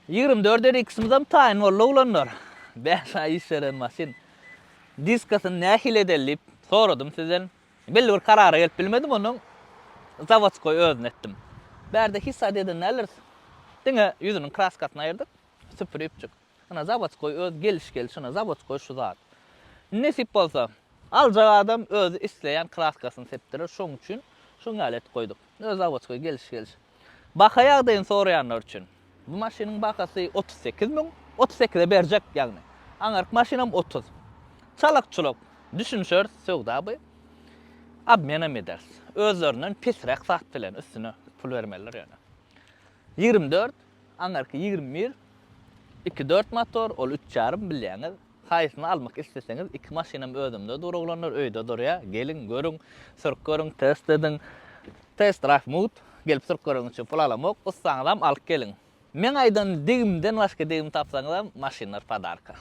24 RX-imizem taýyn boldy oglanlar. 5 aý iş beren maşyn. Diskasyny nähili edeli diýip soradym sizden. Belli bir karara gelip bilmedim onuň zawodskoý özüni etdim. Bärde hiç zat eden däldiris. Diňe ýüzüniň kraskasyny aýyrdyk. Süpüripjik. Ynha zawodskoý öz geliş gelşi ynha zawodskoý şu zat. Nesip bolsa aljak adam özi isleýän kraskasyny sepdirer şoň üçin şuň ýaly edip goýduk. Öz zawodskoý geliş gelşi. Baha ýagdaýyny soraýanlar üçin. Bu maşynyň bahasy 38 müň, 38-e berjek ýagny. Aňyrky maşynam 30. Çalak-çulak düşünişeris söwda bu. Obmenam ederis. Özlerinden pesräk zat bilen üstüne pul bermelidir ýöne. 24, aňyrky 21, iki dört motor, ol üç ýarym bilýäňiz. Haýsyny almak isleseňiz iki maşynam özümde dur oglanlar öýde durýa geliň görüň sürüp görüň test ediň test drive mugt gelip sürüp göreniň üçin pul alamok ussaňyzam alyp geliň meň aýdan degimden başga degim tapsaňyzam maşynlar podarka.